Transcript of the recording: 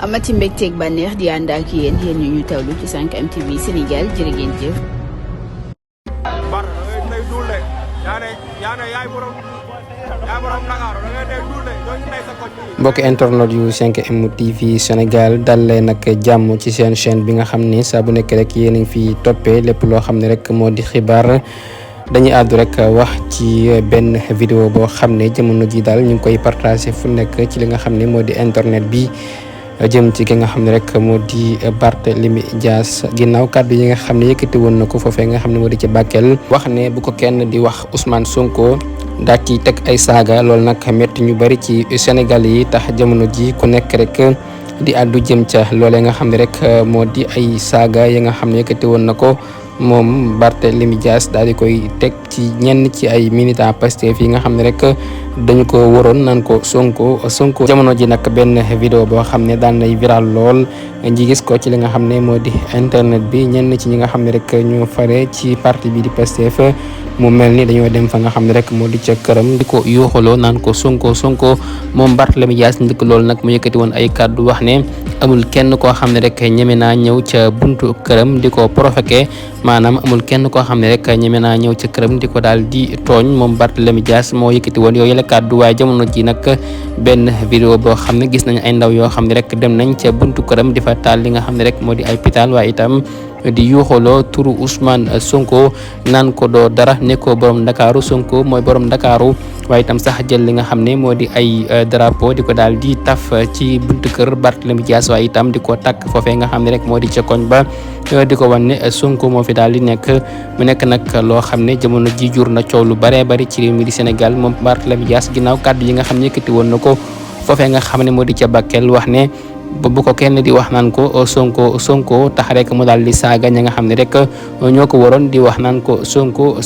amati mbégteeg bànneex di ànd ak yéen ñu tawlu ci 5M TV Sénégal jërë ngeen jëf. mbokk internet yu 5M TV Sénégal dal leen nag jàmm ci seen chaîne bi nga xam ni saa bu nekk rek yéen a ngi fi toppee lépp loo xam ne rek moo di xibaar. dañuy àddu rek wax ci benn vidéo boo xam ne jamono ji daal ñu ngi koy partagé fu nekk ci li nga xam ne moo di internet bi jëm ci ki nga xam ne rek moo di Barthélémy Dias ginnaaw kàddu yi nga xam ne yëkkati woon na ko foofee nga xam ne moo di ci Bakel wax ne bu ko kenn di wax Ousmane Sonko daal ci teg ay saaga loolu nag métti ñu bari ci Sénégal yi tax jamono ji ku nekk rek di àddu jëm ca loolee nga xam ne rek moo di ay saaga yi nga xam ne yëkkati woon na ko moom Barthélémy Dias daal di koy teg ci ñenn ci ay militants Pastef yi nga xam ne rek dañu ko waroon naan ko Sonko jamono ji nag benn vidéo boo xam ne daan nay viral lool ñi gis ko ci li nga xam ne moo di internet bi ñenn ci ñi nga xam ne rek ñoo fare ci parti bi di Pastef mu mel ni dañoo dem fa nga xam ne rek moo di ca këram di ko yuuxaloo naan ko Sonko moom Barthélémy Dias ndëkk loolu nag mu yëkkati woon ay kàddu wax ne amul kenn koo xam ne rek ñeme naa ñëw ca buntu këram di ko provoqué maanaam amul kenn koo xam ne rek ñeme naa ñëw ca këram di ko daal di tooñ moom Barthélémy Dias moo yëkkati woon yooyu la kàddu waaye jamono ji nag benn vidéo boo xam ne gis nañ ay ndaw yoo xam ne rek dem nañ ca buntu këram di fa taal li nga xam ne rek moo di ay pétale waaye itam di yuuxaloo turu Ousmane Sonko naan ko doo dara nekkoo borom Ndakaaru Sonko mooy borom Ndakaaru waaye itam sax jël li nga xam ne moo di ay drapeau di ko daal di taf ci buntu kër Barthélémy Dias waaye itam di ko takk foofee nga xam ne rek moo di ca koñ ba di ko wan ne Sonko moo fi daal di nekk mu nekk nag loo xam ne jamono ji jur na coow lu baree bari ci réew mi di Sénégal moom Barthélémy Dias ginnaaw kàddu yi nga xam ne yëkkati woon na ko foofee nga xam ne moo di ca Bakel wax ne bu ko kenn di wax naan ko Sonko tax rek mu daal di saaga ña nga xam ne rek ñoo ko waroon di wax naan ko Sonko